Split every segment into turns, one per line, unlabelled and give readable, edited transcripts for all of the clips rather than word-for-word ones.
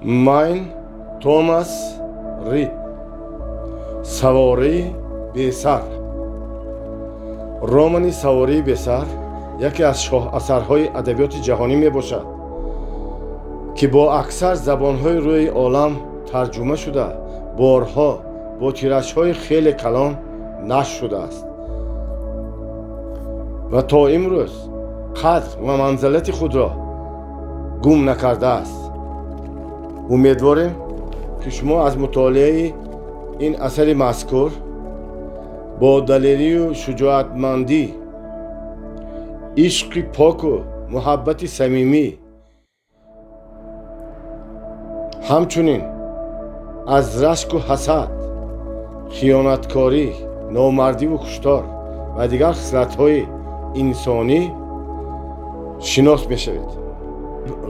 Майн Томас Рид, «Савории бесар». Романи «Савории бесар» яке аз шоҳасарҳои адабиёти ҷаҳонӣ мебошад, ки бо аксар забонҳои рӯи олам тарҷума шуда, борҳо бо тиражҳои хеле калон нашр шудааст ва то имрӯз қадр ва манзалати худро гум накардааст. Умедворем, ки шумо аз мутолиаи ин асари мазкур бо далерию шуҷоатмандӣ, ишқи поку муҳаббати самимӣ, ҳамчунин аз рашку ҳасад, хиёнаткорӣ, номардиву куштор ва дигар хислатҳои инсонӣ шинос мешавед.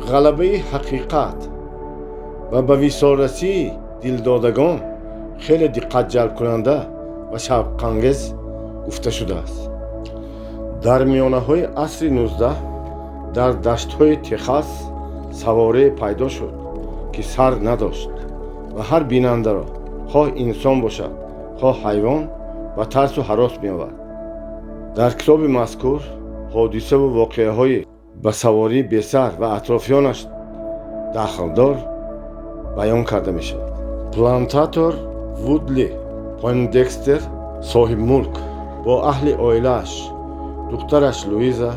Ғалабаи ҳақиқат ва ба висолрасии дилдодагон хеле диққатҷалбкунанда ва шавқангез гуфта шудааст. Дар миёнаҳои асри 19 дар даштҳои Техас саворее пайдо шуд, ки сар надошт ва ҳар бинандаро, хоҳ инсон бошад, хоҳ ҳайвон, ба тарсу ҳарос меовард. Дар китоби мазкур ҳодисаву воқеаҳои ба савории бесар ва атрофиёнаш дахлдор баён карда мешавад. Плантатор Вудли Пойндекстер, соҳибмулк, бо аҳли оилааш, духтараш Луиза,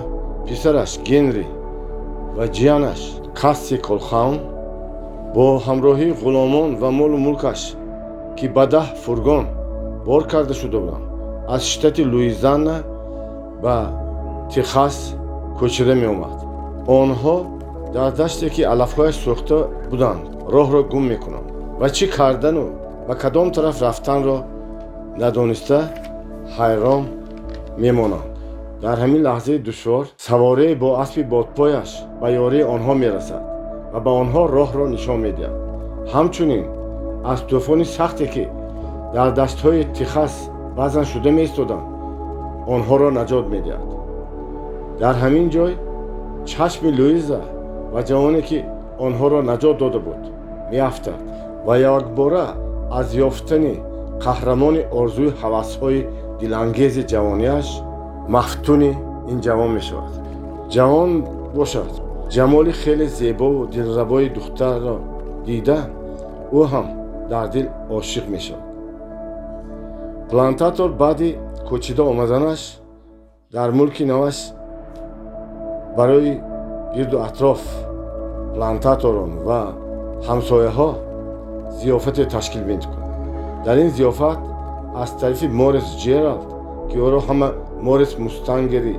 писараш Генри ва ҷиянаш Касси Колхаун, бо ҳамроҳии ғуломон ва молу мулкаш, ки ба 10 фургон бор карда шуда буданд, аз штати Луизиана ба Техас кӯчида меомад. Онҳо дар даште, ки алафҳояш сӯхта буданд, роҳро гум мекунанд ва чӣ кардану ба кадом тараф рафтанро надониста ҳайрон мемонанд. Дар ҳамин лаҳзаи душвор саворее бо аспи бодпояш ба ёрии онҳо мерасад ва ба онҳо роҳро нишон медиҳад. Ҳамчунин аз тӯфони сахте, ки дар даштҳои Техас баъзан шуда меистоданд, онҳоро наҷот медиҳад. Дар ҳамин ҷой чашми Луиза ва ҷавоне, ки онҳоро наҷот дода буд, меафтад ва якбора аз ёфтани қаҳрамони орзуи ҳавасҳои дилангези ҷавониаш мафтуни ин ҷавон мешавад. Ҷавон бошад, ҷамоли хеле зебову дилрабои духтарро дида, ӯ ҳам дар дил ошиқ мешавад. Плантатор баъди кӯчида омаданаш дар мулки наваш барои гирду атроф плантаторон ва ҳамсояҳо зиёфате ташкил мекунад. Дар ин зиёфат аз тарафи Морис Ҷералд, ки ӯро ҳама Морис Мустангери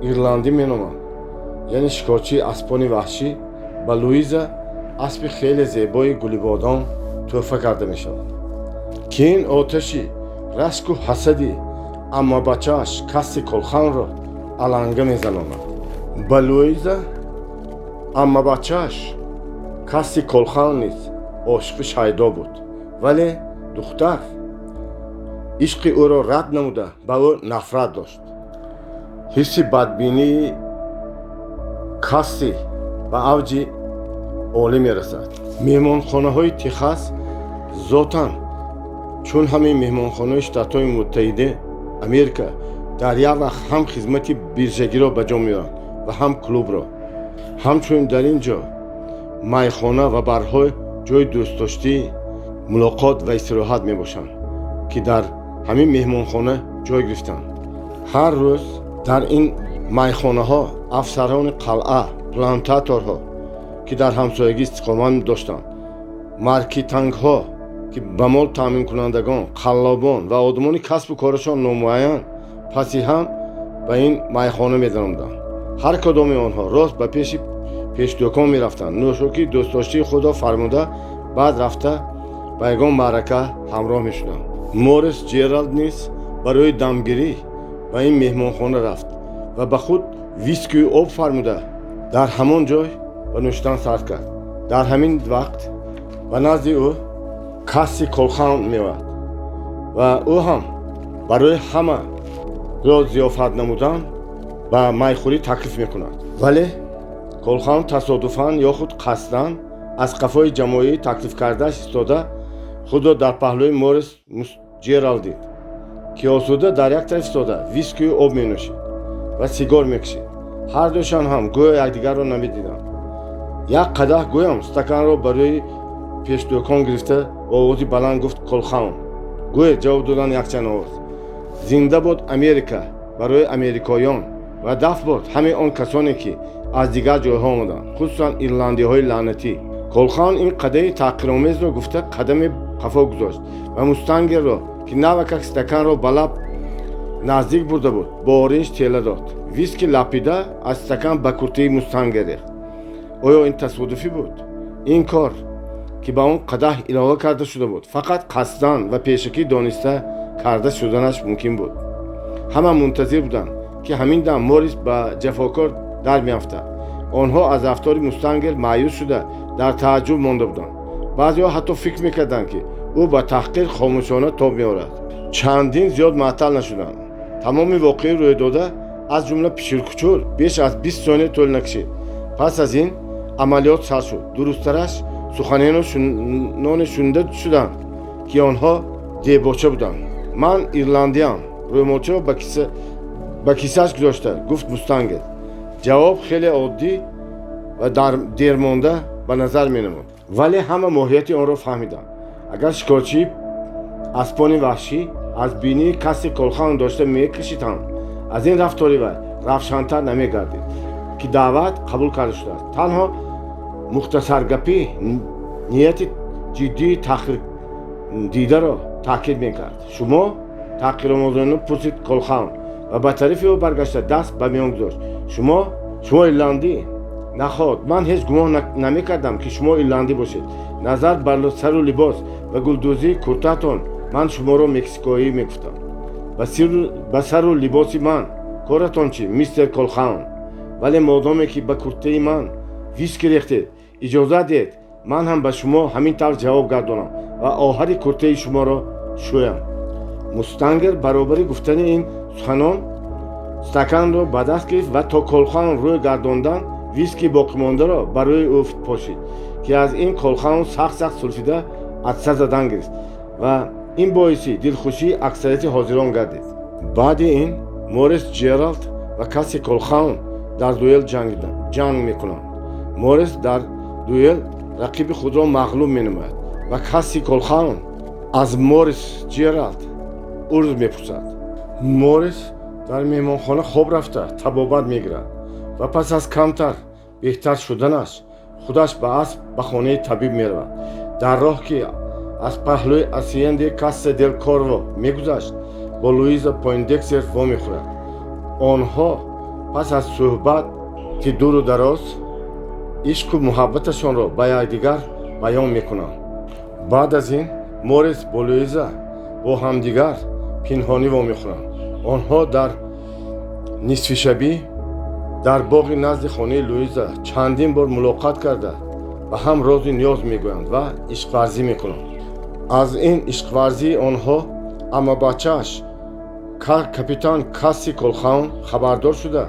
ирландӣ меноманд, яъне шикорчии аспони ваҳшӣ, ба Луиза аспи хеле зебои гулибодом тӯҳфа карда мешавад, ки ин оташи рашку ҳасади аммабачааш Касси Колханро аланга мезанонад. Ба Луиза аммабачааш Касси Колхан низ ошиқи шайдо буд, вале духтар ишқи ӯро рад намуда, ба ӯ нафрат дошт. Ҳисси бадбинии Касси ба авҷи олӣ мерасад. Меҳмонхонаҳои Техас зотан, чун ҳамаи меҳмонхонаҳои Штатҳои Муттаҳидаи Америка, дар як вақт ҳам хизмати биржагиро ба ҷо меоранд ва ҳам клубро. Ҳамчунин дар ин ҷо майхона ва барҳо ҷои дӯстдоштӣ, мулоқот ва истироҳат мебошанд, ки дар ҳамин меҳмонхона ҷой гирифтанд. Ҳар рӯз дар ин майхонаҳо афсарони қалъа, плантаторҳо, ки дар ҳамсоягӣ истиқомат доштанд, маркитангҳо, ки ба мол таъминкунандагон, қаллобон ва одамони касбу корашон номуайян паси ҳам ба ин майхона медаромаданд. Ҳар кадоми онҳо рост ба пеши пешдӯкон мерафтанд, нӯшокии дӯстдоштии худро фармуда, баъд рафта ба ягон маърака ҳамроҳ мешуданд. Морис Ҷералд низ барои дамгирӣ ба ин меҳмонхона рафт ва ба худ вискию об фармуда, дар ҳамон ҷой ба нӯшидан сар кард. Дар ҳамин вақт ба назди ӯ Касси Колхан меояд ва ӯ ҳам барои ҳама ро зиёфат намудан ба майхӯрӣ таклиф мекунад, вале Колхан тасодуфан ё худ қасдан Аз қафои ҷамоаи таклифкардааш истода, худро дар паҳлӯи Морис Ҷералд дид, ки осуда дар як тараф истода, вискию об менӯшид ва сигор мекашид. Ҳардуяшон ҳам гӯё якдигарро намедиданд. Як қадаҳ, гӯям, стаканро ба рӯи пешдӯкон гирифта, бо овози баланд гуфт Колхаун. Гӯед, ҷавоб доданд якчанд овоз. Зинда бод Америка барои америкоён ва даф бод ҳамаи он касоне, ки аз дигар ҷойҳо омаданд, хусусан ирландиҳои лаънатӣ. Колхаун ин қадаҳи таҳқиромезро гуфта, қадаме қафо гузошт ва Мустангерро, ки навакак стаканро ба лаб наздик бурда буд, бо оринҷ тела дод. Виски лапида аз стакан ба куртаи Мустангер рехт. Оё ин тасодуфӣ буд? Ин кор, ки ба он қадаҳ илова карда шуда буд, фақат қасдан ва пешакӣ дониста карда шуданаш мумкин буд. Ҳама мунтазир буданд, ки ҳамин дам Морис ба ҷафокор дар меафтад. Онҳо аз рафтори Мустангер маъюс шуда, дар тааҷҷуб монда буданд. Баъзеҳо ҳатто фикр мекарданд, ки ӯ ба таҳқир хомӯшона тоб меорад. Чандин зиёд муаттал нашуданд. Тамоми воқеаи рӯйдода, аз ҷумла пиширкучур, беш аз 20 сония тӯл накашид. Пас аз ин амалиёт сар шуд. Дурусттараш, суханоне шунида шуданд, ки онҳо дебоча буданд. Ман ирландиям, рӯймолчаро ба кисааш гузошта, гуфт Мустангер. Ҷавоб хеле оддӣ ва дермонда ба назар менамуд, вале ҳама моҳияти онро фаҳмиданд. Агар шикорчии аспони ваҳшӣ аз бинии касе Колхаун дошта мекашид ҳам, аз ин рафтори вай равшантар намегардид, ки даъват қабул карда шудааст. Танҳо мухтасаргапӣ нияти ҷиддии таҳқирдидаро таъкид мекард. Шумо? Таҳқиромозона пурсид Колхаун ва ба тарафи ӯ баргашта, даст ба миён гузошт. Шумо ирландӣ? Наход, ман ҳеҷ гумон намекардам, ки шумо ирландӣ бошед. Назар бар сару либос ва гулдӯзии куртаатон, ман шуморо мексикоӣ мегуфтам. Ба сару либоси ман коратон чӣ, мистер Колхаун? Вале модоме ки ба куртаи ман виски рехтед, иҷозат диҳед, ман ҳам ба шумо ҳамин тавр ҷавоб гардонам ва оҳари куртаи шуморо шӯям. Мустангер баробари гуфтани ин суханон стаканро ба даст гирифт ва то Колхаун рӯй гардондан, виски боқимондаро ба рӯи ӯ пошид, ки аз ин Колхаун сахт сахт сулфида, атса задан гирифт ва ин боиси дилхушии аксарияти ҳозирон гардид. Баъди ин Морис Ҷералд ва Касси Колхаун дар дуэл ҷанг мекунанд. Морис дар дуэл рақиби худро мағлуб менамояд ва Касси Колхаун аз Морис Ҷералд узр мепурсад. Морис дар меҳмонхона хоб рафта, табобат мегирад ва пас аз камтар беҳтар шуданаш, худаш ба асп ба хонаи табиб меравад. Дар роҳ, ки аз паҳлӯи асиенди Касса дел Корво мегузашт, бо Луиза Пойндексер вомехӯрад. Онҳо пас аз суҳбати дуру дароз ишқу муҳаббаташонро ба якдигар баён мекунанд. Баъд аз ин Морис бо Луиза бо ҳамдигар пинҳонӣ вомехӯранд. Онҳо дар нисфишабӣ дар боғи назди хонаи Луиза чандин бор мулоқот карда, ба ҳам розу ниёз мегӯянд ва ишқварзӣ мекунанд. Аз ин ишқварзии онҳо аммабачааш, капитан Касси Колхаун, хабардор шуда,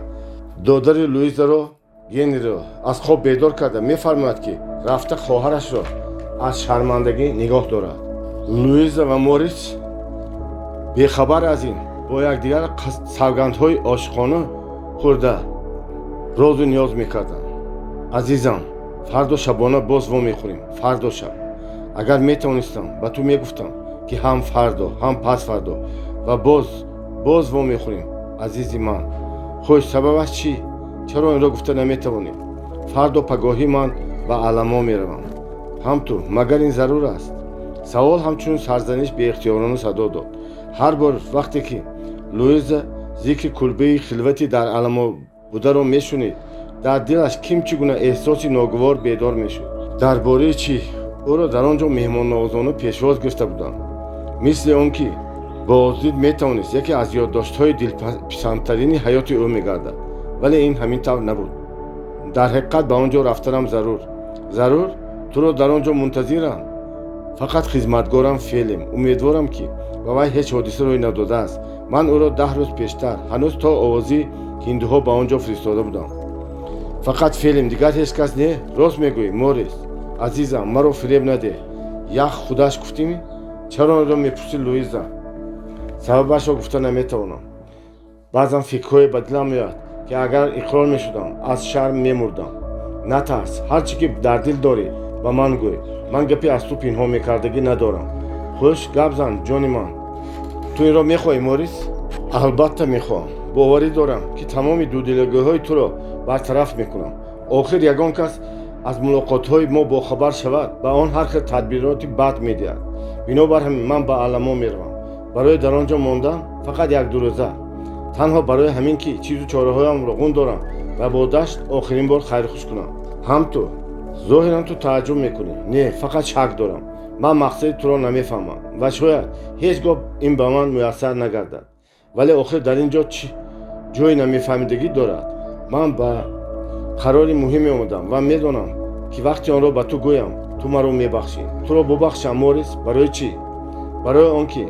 додари Луизаро, Генриро, аз хоб бедор карда, мефармояд, ки рафта хоҳарашро аз шармандагӣ нигоҳ дорад. Луиза ва Морис бехабар аз ин бо якдигар савгандҳои ошиқона хӯрда, розу ниёз мекарданд. Азизам, фардо шабона боз вомехӯрем. Фардо шаб. Агар метавонистам, ба ту мегуфтам, ки ҳам фардо, ҳам пасфардо ва боз боз вомехӯрем, азизи ман. Хуш, сабабаш чӣ? Чаро инро гуфта наметавонӣ? Фардо пагоҳӣ ман ба Аламо меравам. Ҳам ту. Магар ин зарур аст? Савол ҳамчун сарзаниш беихтиёрона садо дод. Ҳар бор вақте ки Луиза зикри кулбаи хилвати дар Аламо бударо мешунид, дар дилаш ким чӣ гуна эҳсоси ногувор бедор мешуд. Дар бораи чӣ? Ӯро дар он ҷо меҳмоннавозона пешвоз гирифта буданд, мисли он ки боздид метавонист яке аз ёддоштҳои дилписандтарини ҳаёти ӯ мегардад. Вале ин ҳамин тавр набуд. Дар ҳақиқат, ба он ҷо рафтанам зарур? Зарур? Туро дар он ҷо мунтазирам. Фақат хизматгорам Фелим. Умедворам, ки ба вай ҳеҷ ҳодиса рӯй надодааст. Ман ӯро 10 рӯз пештар, ҳанӯз то овози ҳиндуҳо, ба он ҷо фиристода будам. Фақат Фелим, дигар ҳеҷ кас не? Рост мегӯӣ, Морис? Азизам, маро фиреб надеҳ. Ях худаш гуфтими? Чаро онро мепурсӣ, Луиза? Сабабашро гуфта наметавонам. Баъзан фикрҳое ба дилам меояд, ки агар иқрор мешудам, аз шарм мемурдам. Натарс, ҳар чӣ ки дар дил дорӣ, ба ман гӯй. Ман гапи аз ту пинҳон мекардагӣ надорам. Хуш, гап зан, ҷони ман. Ту инро мехоҳӣ, Морис? Албатта мехоҳам. Боварӣ дорам, ки тамоми дудилагиҳои туро бартараф мекунам. Охир ягон кас аз мулоқотҳои мо бохабар шавад, ба он ҳар хел тадбироти бад медиҳад. Бинобар ҳамин ман ба Аламо меравам. Барои дар он ҷо мондан фақат як-ду рӯза. Танҳо барои ҳамин ки чизу чораҳоямро ғун дорам ва бо дашт охирин бор хайрхуш кунам. Ҳам ту. Зоҳиран ту тааҷҷуб мекунӣ. Не, фақат шак дорам. Ман мақсади туро намефаҳмам ва шояд ҳеҷ гоҳ ин ба ман муяссар нагардад. Вале охир дар ин ҷо чӣ ҷои намефаҳмидагӣ дорад? Ман ба қарори муҳиме омадам ва медонам, ки вақти онро ба ту гӯям, ту маро мебахшӣ. Туро бубахшам, Морис? Барои чӣ? Барои он ки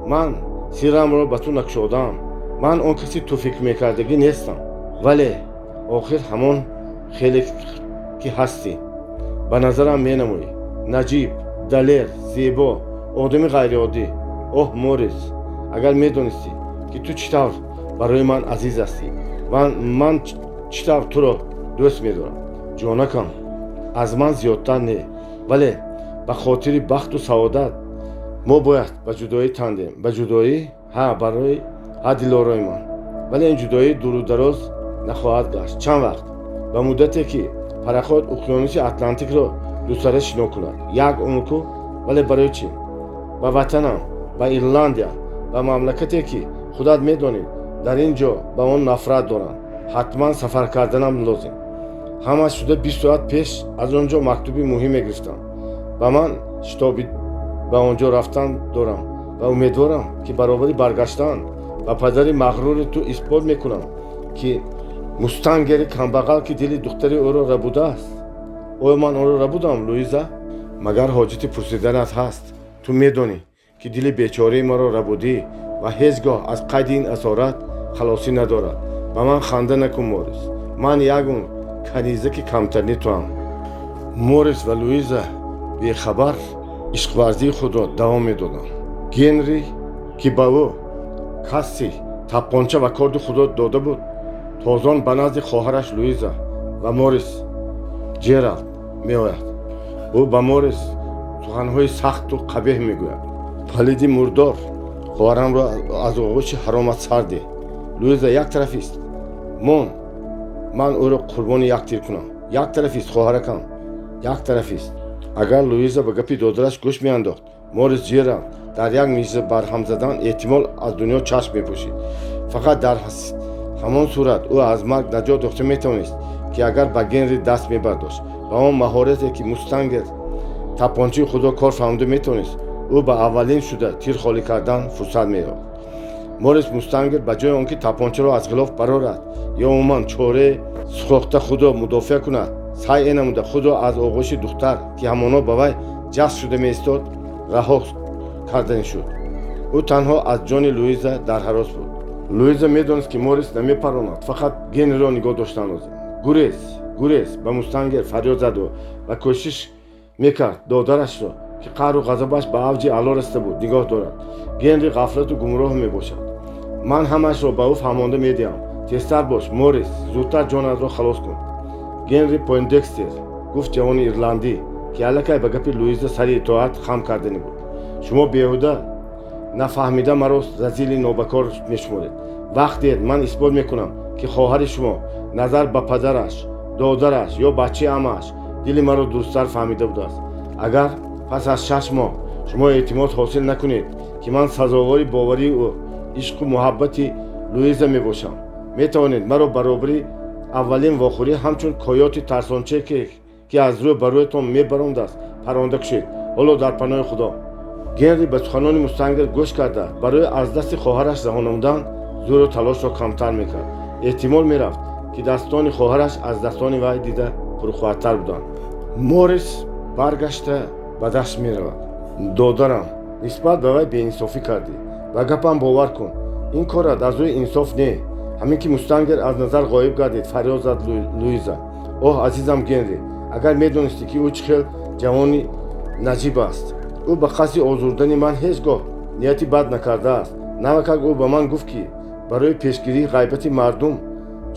ман сиррамро ба ту накушодаам. Ман он каси ту фикр мекардагӣ нестам. Вале охир ҳамон хеле ки ҳастӣ. Ба назарам менамоӣ. Наҷиб, далер, зебо, одами ғайриоддӣ. Оҳ, Морис, агар медонистӣ, ки ту чӣ тавр барои ман азиз ҳастӣ ва ман чӣ тавр туро дӯст медорам. Ҷонакам, аз ман зиёдтар не, вале ба хотири бахту саодат мо бояд ба ҷудоӣ тан диҳем. Ба ҷудоӣ? Ҳа, барои ҳа, дилорои ман. Вале ин ҷудоӣ дуру дароз нахоҳад гашт. Чанд вақт? Ба муддате ки пароход уқёнуси Атлантикро дусара шино кунад. Як умрку. Вале барои чӣ? Ба ватанам, ба Ирландия, ба мамлакате ки худат медонӣ, дар ин ҷо ба он нафрат доранд. Ҳатман сафар карданам лозим. Ҳама шуда 20 соат пеш аз он ҷо мактуби муҳиме гирифтам. Ба ман шитоби ба он ҷо рафтан дорам ва умедворам, ки баробари баргаштан ба падари мағрури ту исбот мекунам, ки Мустангери камбағал, ки дили духтари ӯро рабудааст. Оё ман онро рабудам, Луиза? Магар ҳоҷати пурсиданат ҳаст? Ту медонӣ, ки дили бечораи маро рабудӣ ва ҳеҷ гоҳ аз қайди ин асорат халосӣ надорад. Ба ман ханда накун, Морис. Ман ягон канизаки камтарини туам. Морис ва Луиза бехабар ишқварзии худро давом медоданд. Генри, ки ба ӯ касси таппонча ва корди худро дода буд, тозон ба назди хоҳараш Луиза ва Морис Ҷералд меояд. Ӯ ба Морис суханҳои сахту қабеҳ мегӯяд. Палиди мурдор, хоҳарамро аз оғӯши ҳаромат сар деҳ. Луиза, як тараф ист. Мон ман ӯро қурбони як тир кунам. Як тараф ист, хоҳаракам, як тараф ист. Агар Луиза ба гапи додараш гӯш меандохт, Морис Ҷералд дар як мижа барҳам задан эҳтимол аз дунё чашм мепӯшид. Фақат дар ҳамон сурат ӯ аз марг наҷот ёфта метавонист, ки агар ба Генри даст мебардошт. Ба он маҳорате ки Мустангер таппончаи худро кор фаҳмода метавонист, ӯ ба аввалин шуда тир холӣ кардан фурсат меёфт. Морис Мустангер ба ҷои он ки таппончаро аз ғилоф барорад ё умуман чорае сохта худро мудофиа кунад, саъй намуда худро аз оғӯши духтар, ки ҳамоно ба вай ҷаст шуда меистод, раҳо кардани шуд. Ӯ танҳо аз ҷони Луиза дар ҳарос буд. Луиза медонист, ки Морис намепаронад, фақат Генриро нигоҳ доштан лозим. Гурез, гурез, ба Мустангер фарёд зад ӯ ва кӯшиш мекард додарашро, ки қаҳру ғазабаш ба авҷи аъло расида буд, нигоҳ дорад. Генри ғафлату гумроҳ мебошад. Ман ҳамаашро ба ӯ фаҳмонда медиҳам. Тезтар бош, Морис, зудтар ҷонатро халос кун. Генри Пойндекстер, гуфт ҷавони ирландӣ, ки аллакай ба гапи Луиза сари итоат хам кардани буд, шумо беҳуда нафаҳмида маро разили нобакор мешуморед. Вақт диҳед, ман исбот мекунам, ки хоҳари шумо назар ба падараш, додараш ё бачаи амааш дили маро дурусттар фаҳмида будааст. Агар пас аз 6 моҳ шумо эътимод ҳосил накунед, ки ман сазовори боварии ӯ, ишқу муҳаббати Луиза мебошам, метавонед маро баробари аввалин вохӯрӣ ҳамчун койоти тарсончае, ки аз рӯ ба рӯятон мебарондааст, паронда кушед. Ҳоло дар паноҳи Худо. Генри ба суханони Мустангер гӯш карда, барои аз дасти хоҳараш раҳо намудан зӯру талошро камтар мекард. Эҳтимол мерафт, ки дастони хоҳараш аз дастони вай дида пурқувваттар буданд. Морис баргашта ба дашт меравад. Додарам, нисбат ба вай беинсофӣ кардӣ. Ба гапам бовар кун, ин корат аз рӯи инсоф не. Ҳамин ки Мустангер аз назар ғоиб гардид, фарёд зад Луиза: Оҳ, азизам Генри, агар медонистӣ, ки ӯ чӣ хел Ҷавони наҷиб аст. Ӯ ба қасди озурдани ман ҳеҷ гоҳ нияти бад накардааст. Навакак ӯ ба ман гуфт, ки барои пешгирии ғайбати мардум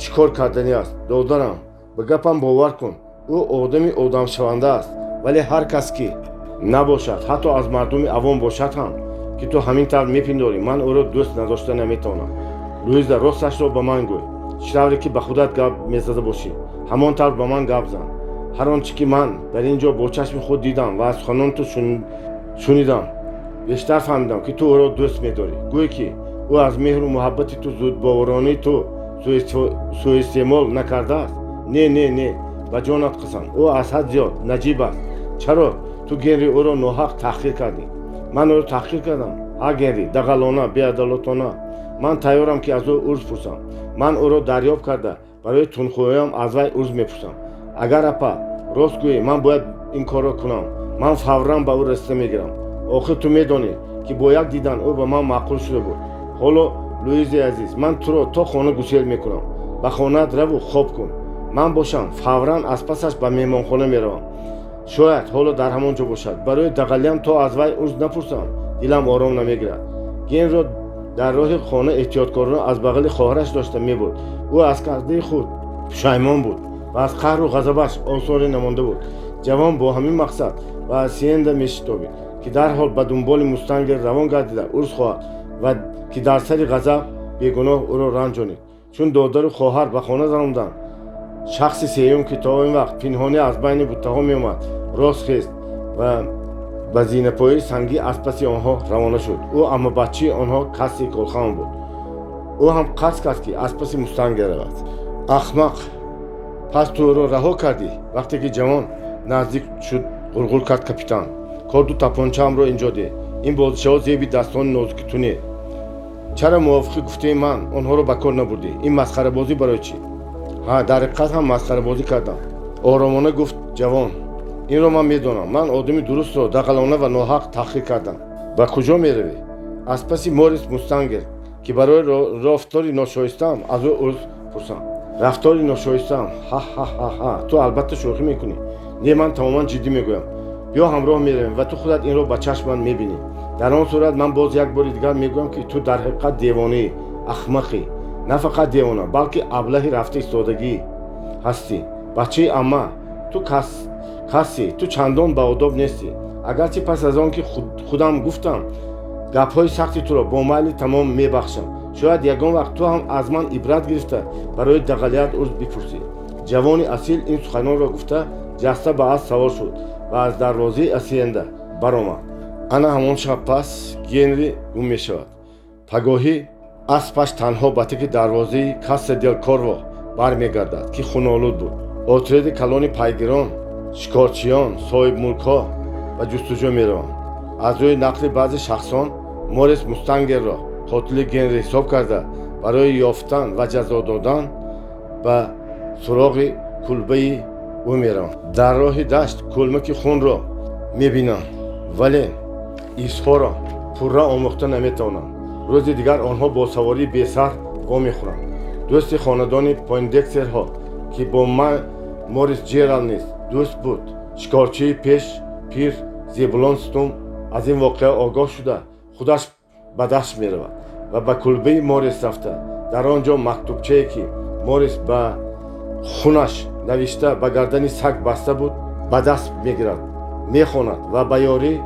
чӣ кор карданӣ аст. Додарам, ба гапам бовар кун, ӯ одами одамшаванда аст, вале ҳар кас ки набошад, ҳатто аз мардуми авом бошад ҳам, ки ту ҳамин тавр мепиндорӣ, ман ӯро дӯст надошта наметавонам. Луиза, росташро ба ман гӯй. Чӣ тавре ки ба худат гап мезада бошӣ, ҳамон тавр ба ман гап зан. Ҳар он чӣ ки ман дар ин ҷо бо чашми худ дидам ва аз суханони ту шунидам, бештар фаҳмидам, ки ту ӯро дӯст медорӣ. Гӯй ки ӯ аз меҳру муҳаббати ту, зудбоваронии ту сӯистеъмол накардааст. Не, не, не, ба ҷонат қасам, ӯ аз ҳад зиёд наҷиб аст. Чаро ту, Генри, ӯро ноҳақ таҳқир кардӣ? Ман ӯро таҳқир кардам? Ҳа, Генри, дағалона, беадолатона. Ман тайёрам, ки аз ӯ узр пурсам. Ман ӯро дарёб карда, барои тунхоҳиам аз вай узр мепурсам. Агар, апа, рост гӯӣ, ман бояд ин корро кунам. Ман фавран ба ӯ расида мегирам. Охир ту медонӣ, ки бо як дидан ӯ ба ман маъқул шуда буд. Ҳоло, Луизи азиз, ман туро то хона гусел мекунам. Ба хонаат раву хоб кун. Ман бошам, фавран аз пасаш ба меҳмонхона меравам. Шояд ҳоло дар ҳамон ҷо бошад. Барои дағалиам то аз вай узр напурсам, дилам ором намегирад. Генриро дар роҳи хона эҳтиёткорона аз бағали хоҳараш дошта мебурд. Ӯ аз кардаи худ пушаймон буд ва аз қаҳру ғазабаш осоре намонда буд. Ҷавон бо ҳамин мақсад ба ҳасиенда мешитобид, ки дарҳол ба дунболи Мустангер равон гардида узр хоҳад ва ки дар сари ғазаб бегуноҳ ӯро ранҷонид. Чун додару хоҳар ба хона даромаданд, шахси сеюм, ки то ин вақт пинҳонӣ аз байни буттаҳо меомад, рост хест ва ба зинапояи сангӣ аз паси онҳо равона шуд. Ӯ аммабаччаи онҳо Касси Колхаун буд. Ӯ ҳам қасд кард, ки аз паси Мустангер равад. Ахмақ, пас ту ӯро раҳо кардӣ? Вақте ки ҷавон наздик шуд, ғурғур кард капитан. Корду тапончаамро инҷо деҳ. Ин бозичаҳо зеби дастони нозуки ту не. Чаро мувофиқи гуфтаи ман онҳоро ба кор набурдӣ? Ин масхарабозӣ барои чӣ? Ҳа, дар ҳақиқат ҳам масхарабозӣ кардам, оромона гуфт ҷавон. Инро ман медонам. Ман одами дурустро дағалона ва ноҳақ таҳқир кардам. Ба куҷо меравӣ? Аз паси Морис Мустангер, ки барои рафтори ношоистаам аз ӯ узр пурсам. Рафтори ношоистаам? Ҳа-ҳа-ҳа-ҳа, ту албатта шӯхӣ мекунӣ. Не, ман тамоман ҷиддӣ мегӯям. Биё, ҳамроҳ меравем ва ту худат инро ба чашман мебинӣ. Дар он сурат ман боз як бори дигар мегӯям, ки ту дар ҳақиқат девонаӣ, ахмақӣ. На фақат девона, балки аблаҳи рафта истодагӣ ҳастӣ. Бачаи амма, ту каси, ту чандон баодоб нестӣ. Агарчи пас аз он ки худам гуфтам, гапҳои сахти туро бо майли тамом мебахшам. Шояд ягон вақт ту ҳам аз ман ибрат гирифта, барои дағалият узр бипурсӣ. Ҷавони асил ин суханонро гуфта, ҷаста ба асп савор шуд ва аз дарвозаи ҳасиенда баромад. Ана ҳамон шаб пас Генри гум мешавад. Пагоҳӣ аспаш танҳо ба таки дарвозаи Касса дел Корво бармегардад, ки хунолуд буд. Отряди калони пайгирон, шикорчиён, соҳибмулкҳо ба ҷустуҷӯ мераванд. Аз рӯи нақли баъзе шахсон, Морис Мустангерро қотили Генри ҳисоб карда, барои ёфтан ва ҷазо додан ба суроғи кулбаи ӯ мераванд. Дар роҳи дашт кӯлмаки хунро мебинанд, вале изҳоро пурра омӯхта наметавонанд. Рӯзи дигар онҳо бо савории бесар вомехӯранд. Дӯсти хонадони Пойндекстерҳо, ки бо Морис Ҷерал низ дӯст буд, шикорчии пеш пир Зебулон Стумп, аз ин воқеа огоҳ шуда, худаш ба дашт меравад ва ба кулбаи Морис рафта, дар он ҷо мактубчае, ки Морис ба хунаш навишта ба гардани саг баста буд, ба даст мегирад, мехонад ва ба ёрӣ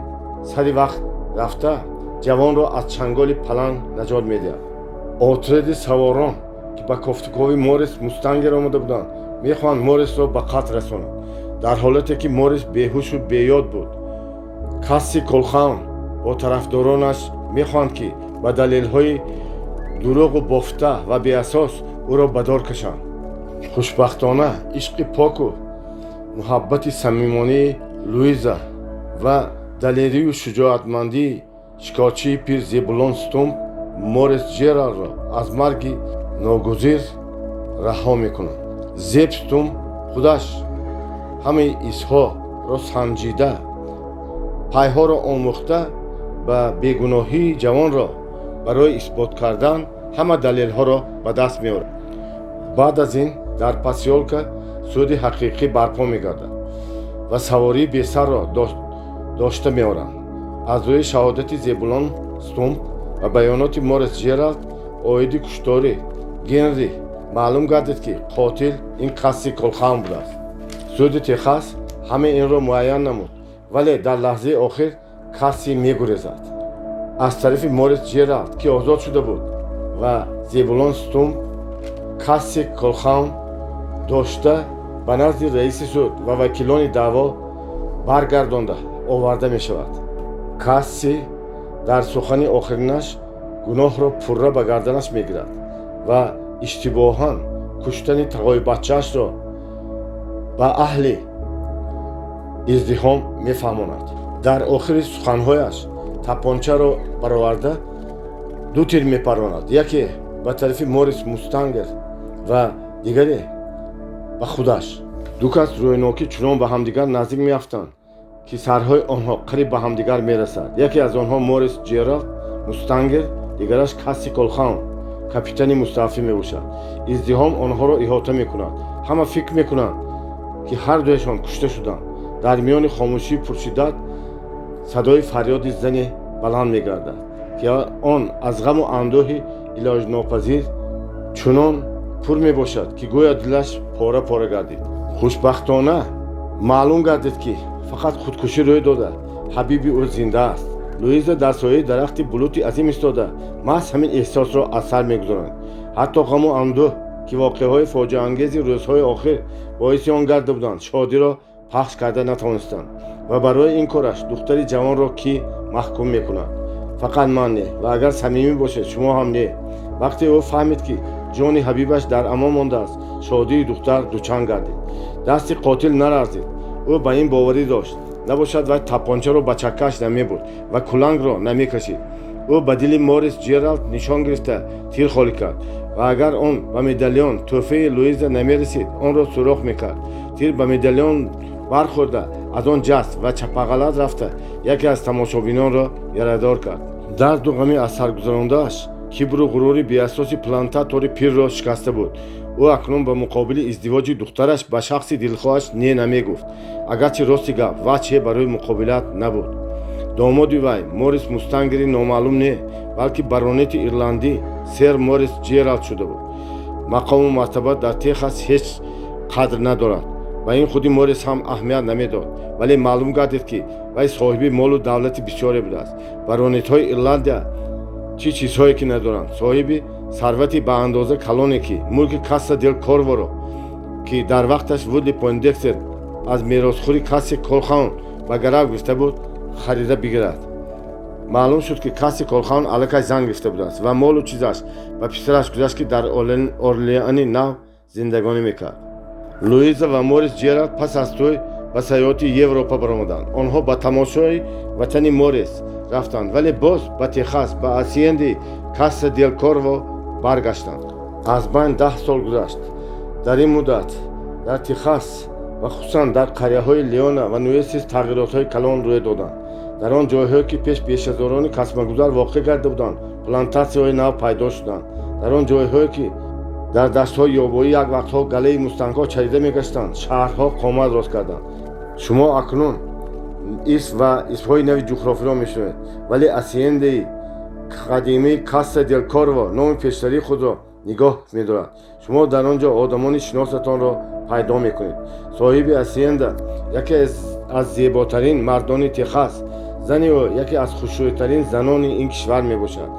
сари вақт рафта, ҷавонро аз чанголи паланг наҷот медиҳад. Отряди саворон, ки ба кофтукови Морис Мустангер омада буданд, мехоҳанд Морисро ба қатл расонанд, дар ҳолате ки Морис беҳушу беёд буд. Касси Колхаун бо тарафдоронаш мехоҳанд, ки ба далелҳои дурӯғу бофта ва беасос ӯро ба дор кашанд. Хушбахтона, ишқи поку муҳаббати самимонии Луиза ва далерию шуҷоатмандии шикорчии пир Зебулон Стумп Морис Ҷералро аз марги ногузир раҳо мекунад. Зеб Стумп худаш ҳамаи изҳоро санҷида, пайҳоро омӯхта ба бегуноҳии ҷавонро барои исбот кардан ҳама далелҳоро ба даст меорад. Баъд аз ин дар посёлка суди ҳақиқӣ барпо мегардад. Ва савории бесарро дошта меоранд. Аз рӯи шаҳодати Зебулон Стумп ва баёноти Морис Ҷералд оиди куштори Генри маълум гардид, ки қотил ин Касси Колхаун будааст. Суди Техас ҳамаи инро муайян намуд, вале дар лаҳзаи охир Касси мегурезад. Аз тарафи Морис Ҷералд, ки озод шуда буд, ва Зебулон Стумп Касси Колхаун дошта ба назди раиси суд ва вакилони даъво баргардонда оварда мешавад. Касси дар сухани охиринаш гуноҳро пурра ба гарданаш мегирад ва иштибоҳан куштани тағоибачаашро ба аҳли издиҳом мефаҳмонад. Дар охири суханҳояш тапончаро бароварда, ду тир мепаронад: яке ба тарафи Морис Мустангер ва дигаре ба худаш. Ду кас рӯйнокӣ чунон ба ҳамдигар наздик меафтанд, ки сарҳои онҳо қариб ба ҳамдигар мерасад. Яке аз онҳо Морис Ҷералд Мустангер, дигараш Касси Колхаун, капитани мустаъфӣ мебошад. Издиҳом онҳоро иҳота мекунад. Ҳама фикр мекунанд, ки ҳар дуяшон кушта шуданд. Дар миёни хомӯшии пуршиддат садои фарёди зане баланд мегардад, ки он аз ғаму андӯҳи илоҷнопазир чунон пур мебошад, ки гӯё дилаш пора пора гардид. Хушбахтона, маълум гардид, ки фақат худкушӣ рӯй дода, ҳабиби ӯ зинда аст. Луиза дар сояи дарахти булути азим истода, маҳз ҳамин эҳсосро аз сар мегузаронад. Ҳатто ғаму андӯҳ, ки воқеаҳои фоҷиаангези рӯзҳои охир боиси он гарда буданд, шодиро пахш карда натавонистанд. Ва барои ин кораш духтари ҷавонро кӣ маҳкум мекунад? Фақат ман не, ва агар самимӣ бошед, шумо ҳам не. Вақте ӯ фаҳмид, ки ҷони ҳабибаш дар амон мондааст, шодии духтар дучанд гардид. Дасти қотил наларзид. Ӯ ба ин боварӣ дошт, набошад вай тапончаро ба чаккааш намебурд ва кулангро намекашид. Ӯ ба дили Морис Ҷералд нишон гирифта, тир холӣ кард ва агар он ба медалён, тӯҳфаи Луиза, намерасид, онро сӯрох мекард. Тир ба медалён бархӯрда, аз он ҷаст ва чапағалат рафта, яке аз тамошобинонро ярадор кард. Дарду ғами аз саргузарондааш кибру ғурури беасоси плантатори пирро шикаста буд. Ӯ акнун ба муқобили издивоҷи духтараш ба шахси дилхоҳаш не намегуфт, агарчи, рости гап, ваҷҳе барои муқобилат набуд. Домоди вай Морис Мустангери номаълум не, балки баронети ирландӣ сер Морис Ҷералд шуда буд. Мақому мартаба дар Техас ҳеҷ қадр надорад. Ба ин худи Морис ҳам аҳамият намедод, вале маълум гардид, ки вай соҳиби молу давлати бисёре будааст. Баронетҳои Ирландия чӣ чизҳое ки надоранд! Соҳиби сарвати ба андоза калоне, ки мулки Касса дел Корворо, ки дар вақташ Вудли Пойндекстер аз меросхӯри Касси Колхаун ба гарав гирифта буд, харида бигирад. Маълум шуд, ки Касси Колхаун аллакай зан гирифта будааст ва молу чизаш ба писараш гузашт, ки дар Орлеани Нав зиндагонӣ мекард. Луиза ва Морис Ҷералд пас аз тӯй ба сайёҳати Европа баромаданд. Онҳо ба тамошои ватани Морис рафтанд, вале боз ба Техас, ба асиенди Касса дел Корво баргаштанд. Аз байн 10 сол гузашт. Дар ин муддат дар Техас ва хусусан дар қарияҳои Леона ва Нуэсис тағйиротҳои калон рӯй доданд. Дар он ҷойҳое, ки пеш бешазорони касмагузар воқеъ гарда буданд, плантатсияҳои нав пайдо шуданд. Дар он ҷойҳое, ки дар даштҳои ёбоӣ як вақтҳо галаи мустангҳо чарида мегаштанд, шаҳрҳо қомат рост карданд. Шумо акнун исм ва исмҳои нави ҷуғрофиро мешунавед, вале асиендаи қадимии Касса дел Корво номи пештарии худро нигоҳ медорад. Шумо дар он ҷо одамони шиносатонро пайдо мекунед. Соҳиби асиенда яке аз зеботарин мардони Техас, зани ӯ яке аз хушрӯйтарин занони ин кишвар мебошад.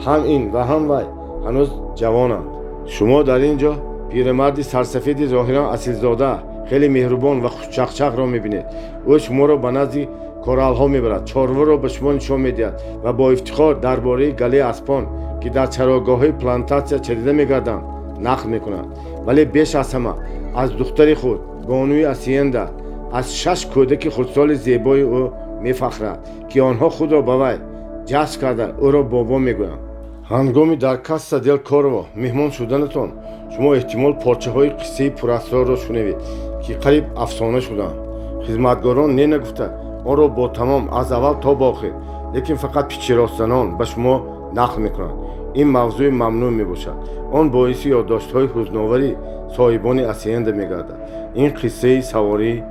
Ҳам ин ва ҳам вай ҳанӯз ҷавонанд. Шумо дар ин ҷо пирамарди сарсафеди зоҳиран асилзода, хеле меҳрубон ва хушчақчақро мебинед. Ӯ шуморо ба назди коралҳо мебарад, чорворо ба шумо нишон медиҳад ва бо ифтихор дар бораи галаи аспон, ки дар чарогоҳҳои плантатсия чарида мегарданд, нақл мекунад. Вале беш аз ҳама аз духтари худ, бонуи асиенда, аз шаш кӯдаки хурдсоли зебои ӯ мефахрад, ки онҳо худро ба вай ҷазб карда, ӯро бобо мегӯянд. Ҳангоми дар Касса дел Корво меҳмон шуданатон шумо эҳтимол порчаҳои қиссаи пурасрорро шунавед, ки қариб афсона шуданд. Хизматгорон не нагуфта, онро бо тамом, аз аввал то ба охир, лекин фақат пичиростзанон ба шумо нақл мекунанд. Ин мавзӯи мамнӯъ мебошад. Он боиси ёддоштҳои ҳузновари соҳибони асиенда мегардад. Ин қиссаи савории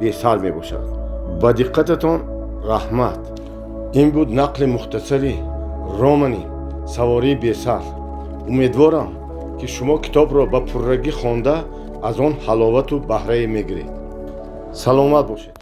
бесар мебошад. Ба диққататон раҳмат. Ин буд нақли мухтасари романи «Савории бесар». Умедворам, ки шумо китобро ба пуррагӣ хонда, аз он ҳаловату баҳрае мегиред. Саломат бошед.